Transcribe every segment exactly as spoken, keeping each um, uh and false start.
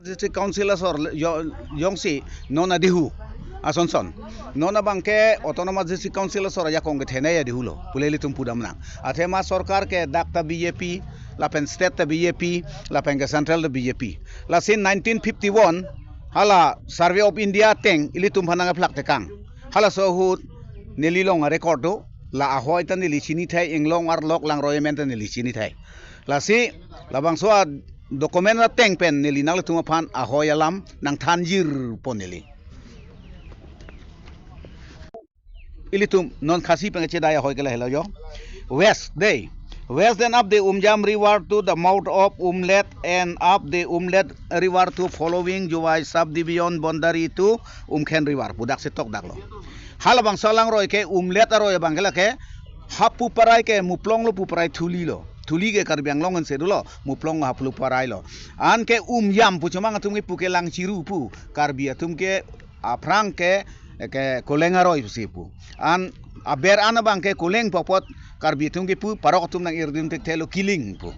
District Council asor le-, yo-, jongsi non adihu asonson, non abangke Autonomous District Council asor ajakong kethenei adihulo pule ilitum pudamnang. Athema sorkar ke dak ta B J P, lapen state ta B J P, lapen ke central ta B J P. Lasi nineteen fifty-one hala Survey of India ateng ilitum aphan nangkeplak tekang. Halaso ahut neli along record do, la ahoi ta neli chinithai, inglong arlok langroi amen ta neli chinithai. Lasi labangso a document ateng pen neli nanglitum aphan ahoi alam nangthanjirpo neli. Ilitum non Khasi pen kachedai ahoi ke lahelo jo. West dei. West then up the Umjam River to the mouth of Umlet and up the Umlet River to following Jowai subdivision boundary to Umkhen River pu dak si tokdaklo. Halabangso alangroi ke Umlet aroi abangke lake Hapuparai ke Muplong lo, Puparai Thuli lo. Thuli ke Karbi Anglong anse dolo, Muplong Hapuparai lo. Anke Umjam pu chomang atum kipu ke Langchiru pu, Karbi atum ke aphrang ke, ke Koleng aroi pusi pu. An aber an abangke Koleng pu apot Karbi atum kipu, parok atum nang-irdim thekthelo Kiling pu.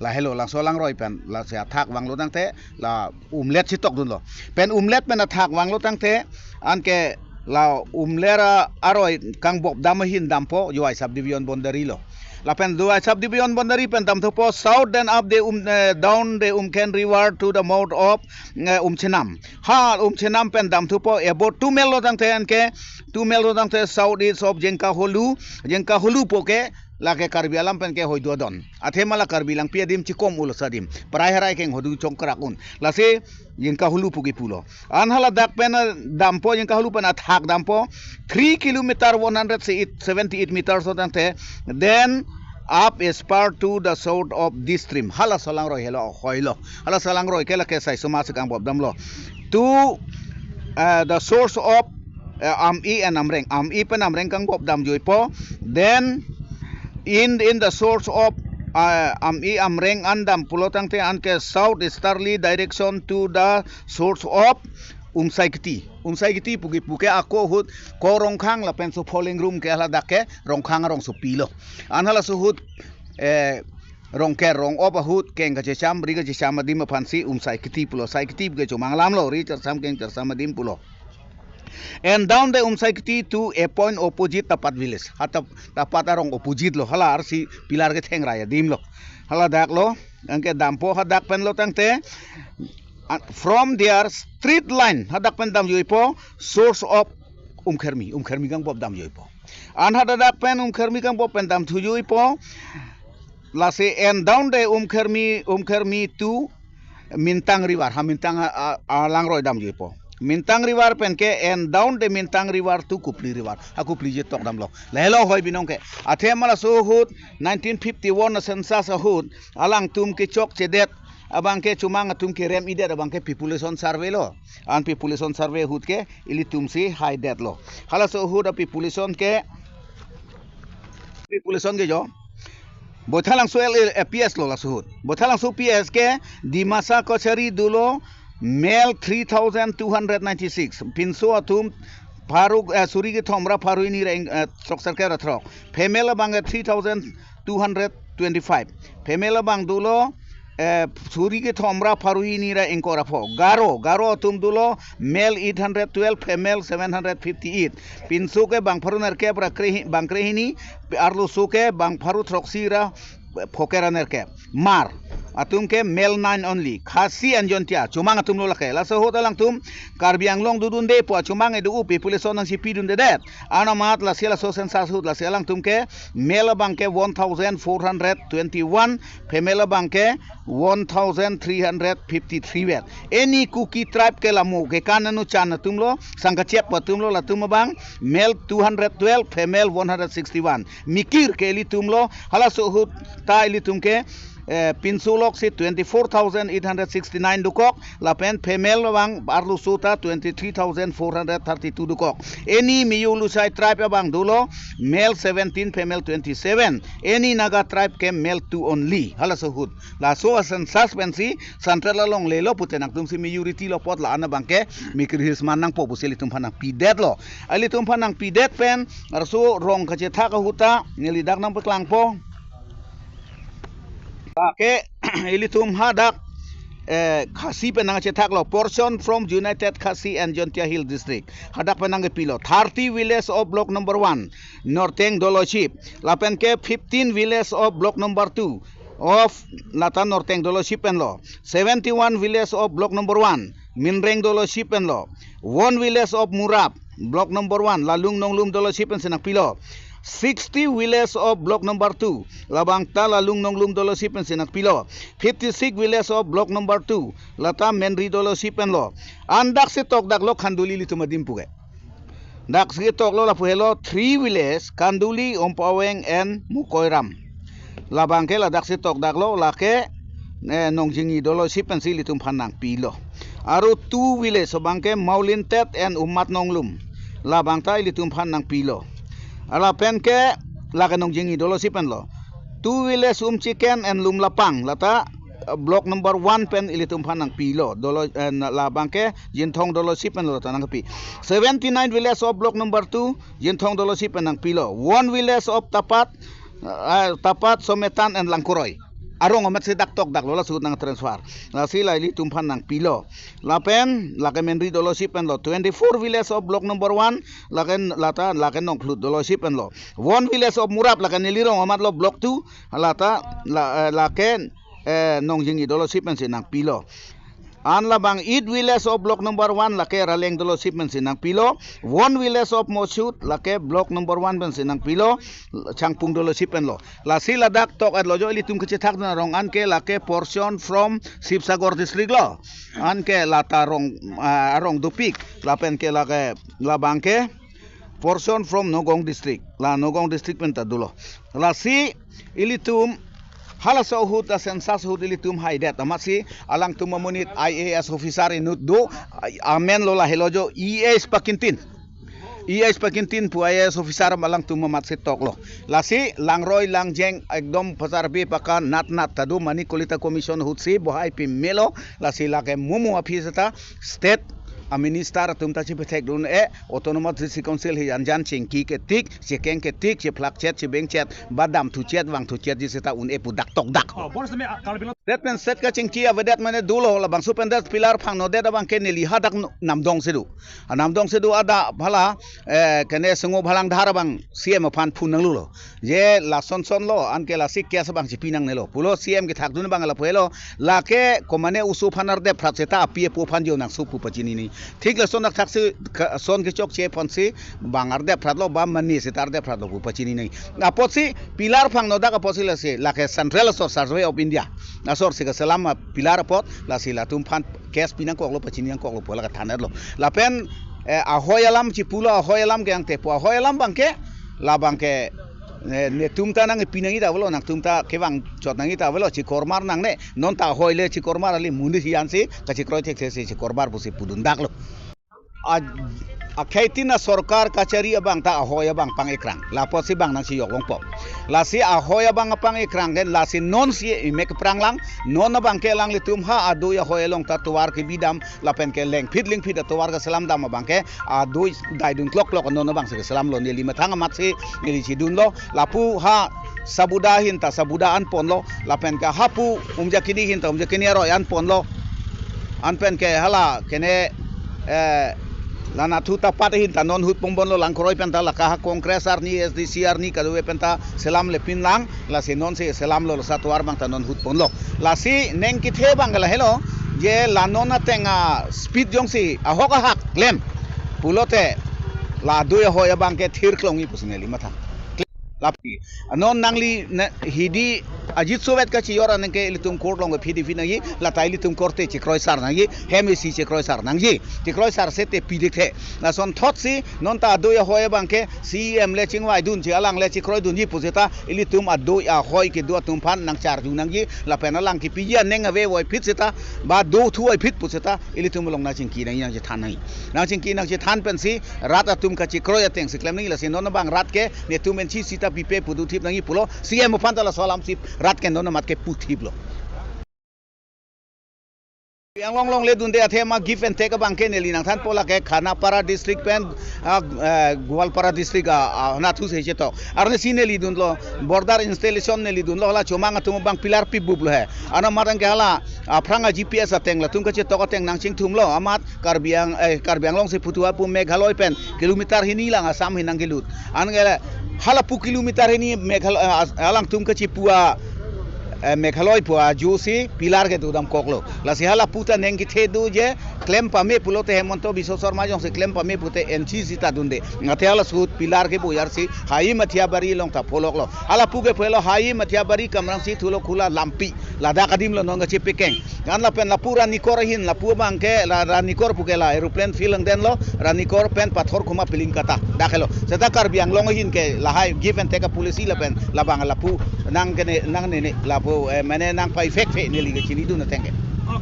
Lahelo laso alangroi pen, lasi athak vanglo tangte, la Umlet si tokdunlo. Pen Umlet pen athak vanglo tangte, anke la Umlet aroi kangbop dam ahin dampo, Jowai subdivision boundary lo. Lapen Jowai subdivision boundary pen damthupo south then up the Um, eh, down the Umkhen River to the mouth of, eh, Umchenam. Ha Umchenam pen damthupo about two mile lo tangte anke, two mile lo tangte south east of Jengkaholu, Jengkaholu pu ke lake Karbi alam pen ke Hoiduadon. Athema la Karbi Langpi adim chikom ulo sadim. Parai harai keng hodu chongkrak un. Lasi Jengkaholu pu kipulo. An hala dak pen, eh, dampo, Jengkaholu pen athak dampo three kilometer one hundred seventy-eight meters lo tangte, then up a spur to the south of this stream. Halaso alangroi helo ahoilo. Halaso alangroi ke lake Saisoma si kangbop damlo. To, eh, the source of, eh, Am-i and Amreng. Am-i pen Amreng kangbop damjuipo. Then in, in the source of, eh, Am-i Amreng an dam pulo tangte anke south easterly direction to the source of Umsaikiti. Umsaikiti pu kipu ke ako ahut ko Rongkhang lapen so Pholengrung ke hala dak ke Rongkhang arongsopi lo. An halaso ahut, eh, Rongker Rong-op ahut keng kachecham, ri kachecham adim aphansi Umsaikiti pulo. Saikiti pu ke chomang alam lo, ri charsam keng charsam adim pulo. And down the Umsaikiti to a point opposite Tapat village. Ha Tap-, Tapat arong opposite lo. Hala arsi pillar kethengrai adim lo. Hala dak lo, anke dampo ha dak pen lo tangte, ah, from their straight line, ha dak pen damjuipo source of Umkhermi, Umkhermi kangbop damjuipo. An ha dak pen Umkhermi kangbop pen damthujuipo. Lasi and down the Umkhermi, Umkhermi to Mintang River, ha Mintang a, a, alangroi damjuipo. Mintang River pen ke and down the Mintang River to Kupli River. Ha Kupli je tok damlo. Lahelo ahoi binong ke. Athema laso ahut nineteen fifty-one census ahut alangtum kechokchedet abangke chomang atum kerem-idet abangke population survey lo. An population survey ahut ke ilitum si haidetlo. Halaso ahut a population ke, population ke jo Boithalangso L A, eh, P S lo laso ahut. Boithalangso P S ke Dimasa Kachari dolo male three thousand two hundred ninety-six. Pinso atum pharo, eh, suri kethom ra pharo hini ra ing-, eh, throk sirkep ra throk. Female abang ke three thousand two hundred twenty-five. Female abang dolo, eh, suri kethom ra pharo hini ra ingkoi ra pho. Garo, Garo atum dolo male eight hundred twelve, female seven hundred fifty-eight. Pinso ke bang pharo nerkep ra kre-, bang krehini, arloso ke bang pharo throksi ra pho kep ra nerkep. Hmar atum ke male nine only. Khasi and Jaintia chomang atum lo lake. Laso ahut alangtum Karbi Anglong dodunde pu chomang edu population nangchipidundedet. An amat lasi laso census ahut lasi alangtum ke male abang ke one thousand four hundred twenty-one, female abang ke one thousand three hundred fifty-three vet. Any Kuki tribe ke lamo ke kan anu chan atum lo, sangkachep atum lo, latum abang male two hundred twelve, female one hundred sixty-one. Mikir ke ilitum lo, halaso ahut ta ilitum ke, eh, pinso lok si twenty-four thousand eight hundred sixty-nine dokok, lapen female abang arloso ta twenty-three thousand four hundred thirty-two dokok. Any Miyu Lusai tribe abang dolo, male seventeen, female twenty-seven. Any Naga tribe ke male two only. Halaso ahut. Laso a census pensi central along lelo pute nangtum si majority lo apot la-an abang ke Mikir Hills man nangpo pusi ilitum aphan nangpidetlo. Ilitum aphan nangpidet pen arso rong kachethak ahut ta neli dak nangpaklangpo. Lake ilitum ha dak eh, Khasi pen nangchethaklo, portion from United Khasi and Jaintia Hill District. Hadak pen nangkepilo, thirty village of block number one, Norteng Dolosip. Lapen ke fifteen village of block number two of lata Norteng Dolosip penlo. Seventy-one village of block number one, Minreng Dolosip penlo. One village of Murap, block number one, Lalung Nonglum Dolosip pensi nangpilo. Sixty village of block number two, labang ta Lalung Nonglum Dolosip pensi nangpilo. Fifty-six village of block number two, lata Menri Dolosip penlo. An daksi tokdaklo Khanduli ilitum adim pu ke. Daksi toklo lapu helo three village, Khanduli, Ompaweng and Mukoiram. Labang ke ladaksi tokdaklo, lake, eh, Nongjingi Dolosip pensi ilitum aphan nangpilo. Aru two village abang ke Maulintet and Umat Nonglum. Labang ta ilitum aphan nangpilo. Lapen ke lake Nongjingi Dolosip penlo. Two village Umchiken and Lumlapang, lata, eh, block number one pen ilitum aphan nangpilo. Dolo, eh, na-, labang ke Jinthong Dolosip penlo ta nangpi. Seventy-nine village of block number two, Jinthong Dolosip pen nangpilo. One village of Tapat, eh, Tapat, Sometan and Langkoroi. Arong amatsi dak tokdaklo, laso ahut nangtransfer. Lasi la ilitum aphan nangpilo. Lapen lake Menri Dolosip penlo, twenty-four village of block number one, lake lata, lake Nongkhlut Dolosip penlo. One village of Murap, lake neli rong amatlo block two, lata, la, eh, lake, eh, Nongjingi Dolosip pensi nangpilo. An labang eight village of block number one, lake Raleng Dolosip pensi nangpilo. One village of Mosut, lake block number one pensi nangpilo, Changpung Dolosip penlo. Lasi ladak tok-etlo jo ilitum kachethakdun arong, an ke lake portion from Sibsagar district lo. An ke lata rong, ah, arong dopik. Lapen ke lake labang ke portion from Nagaon district. La Nagaon district pen ta dolo. Lasi ilitum halaso ahut, a census ahut ilitum haidet amatsi alangtum amonit I A S officer inut do, amen lo lahelo jo E S Pakintin. E S Pakintin pu I A S officer alangtum amatsi toklo. Lasi langroi langjeng ekdom pasarbe paka nat nat ta do, mane Kalita Commission ahutsi bohai pimelo. Lasi lake mumu aphi seta state a minister atum ta chipethekdun e, Autonomous District Council hi anjan chingki ketik, chekeng ketik, chephlak chet, chebeng chet, ba dam thu chet, vang thu chet ji seta un-e pu dak tokdak. Oh, bonus me, ah, kalau bilang. State pen state kachingki avedet mane dolo, labangso pen det pillar phangnodet abang ke neli hadak no-, Namdong si do. A Namdong si do adak phala, eh, kene Sengobhalang Dhar abang C M aphan phone nanglulo. Je lason son lo, an ke lasi case abang chipi nangnelo pulo, C M kethakdun abang lapu helo, lake komane oso aphan ardep phrat seta api apo aphan jo nangso pu pachinine. Thik lason athak si ka-, son kechokche aphansi bang ardep phratlo, ba mane seta ardep phratlo pu pachinine. Apotsi pillar phangnodak apotsi lasi, lake Central asor, Survey of India asor si kaselam a pillar apot, lasi latum aphan case pi nangkoklo, pachini nangkoklo pu la kathan-etlo. Lapen, eh, ahoi alam chipulo, ahoi alam ke angtepo, ahoi alam abang ke, labang ke, eh, netum ta nangpi nangji ta avelo, nangtum ta kevang chot nangji ta avelo, chikormar nangne, non ta ahoi le chikormar kali, monit hiyan si kachikroi thekthe si chikormar pusi pudundaklo. A, akhei tin asorkar kachari abang ta ahoi abang pang-ikrang. Lapotsi bang nangchijok longpo. Lasi ahoi abang pang-ikrang den, lasi non si imek pranglang, non abang ke alanglitum ha adui ahoi along ta tovar kebi dam, lapen ke lengphit lengphit atovar keselam dam abang ke adui daidun klok klok, non abang si keselamlo, neli methang amatsi neli chidunlo, lapu ha Sabuda ahin ta Sabuda an ponlo, lapen ke hapu Umjakini ahin ta Umjakini aroi an ponlo. Anpen ke hala kene, eh, la Nathu Tapat ahin ta non ahut pon ponlo, Langkoroi pen ta laka ha Congress arni, S D C arni, kadokave pen ta selamle pinlang, lasi non si selamlo, lasi atovar abang ta non ahut ponlo. Lasi neng kethe abang ke lahelo, je la non ateng a speed jongsi ahok ahak klem pulote, la adui ahoi abang ke thir klongji pusi neli mathang. Lapu non nangli ne, hidi ajitso vet kachijor aneng ke ilitum court along ke phi di phi nangji, lata ilitum korte chikroisar nangji, hem isi chikroisar nangji, chikroisar sete pidik the. Lasonthotsi non ta adui ahoi abang ke C M le chingvaidunji, alang le chikroidunji pu seta ilitum adui ahoi kedo atum aphan nangcharju nangji, lapen alang kepiji aneng ave voiphit seta, ba do thu voiphit pu seta ilitum along nangchingki nangji, nangchethan nangji. Nangchingki nangchethan pensi rat atum kachikroi ateng si klem nangji, lasi non abang rat ke netum enchi sita pipe pu dothip nangji pulo, C M aphan ta laso alam si rat ke non amat ke puthiplo. Anglong longle dunde athe ma give and take abang ke neli nangthanpo, lake Khanapara district pen, ah, eh, Goalpara district, ah, ah, nathu se chetok. Arnisi neli dunlo, border installation neli dunlo, hala chomang atum abang pillar pibuplo he. Ano amat anke hala aphrang a G P S ateng latum kachetok ateng nangchingthumlo, amat Karbi Ang-, eh, Karbi Anglong si putua pu Meghalaya pen kilometer hini lang Assam hinang kelut. Anke hala pu kilometer hini Meghal-, eh, as-, alangtum kachepua, eh, Meghalaya pu ajo si pillar kedodamkoklo. Lasi hala pu ta neng kethe do je klem pame pulote Himanta Biswa Sarma jongsi klem pame pute N C C ta dunde. Athe hala ahut pillar kebojar si Hai Mathiabari along ta pholoklo. Hala pu kephelo Hai Mathiabari Kamrangsi Thulo Khula lampi. Ladak adim lo non kachepekeng. Kan lapen lapu Ranikor ahin, lapu abang ke la Ranikor pu ke la aeroplane field angdeng lo, Ranikor pen Pathor Khuma Pilingkata. Dak helo. Seta Karbi Anglong ahin ke lahai give and take a policy lapen labang lapu nang kene nang nene lapu, eh, mane nang pa effect fe neli kachinidun ateng ke.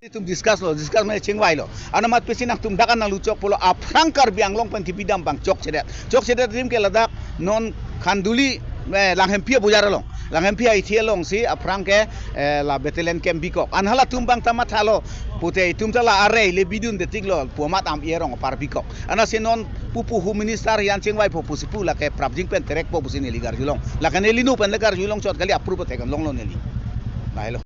Itum discuss lo, discuss mane chingvailo. Ano amat pensi nangtum dak an nangluchok pulo aphrang Karbi Anglong pen kipidam abang chokchedet. Chokchedet adim ke ladak non Khanduli, eh, Langhemphi abojar along. Langhemphi ahithi alongsi aphrang ke, eh, la battalion camp bikok. An halatum abang ta mathalo. Pute itum ta la arei le bidunde tiklo pu amat am erong apar bikok. Ansi non pupu Home Minister yan chingvaipo pusi pu lake prapjin pen terekpo pusi neli karjulong. Lake neli nu pen le karjulong chot kali approve thekan longlo neli. Lahelo.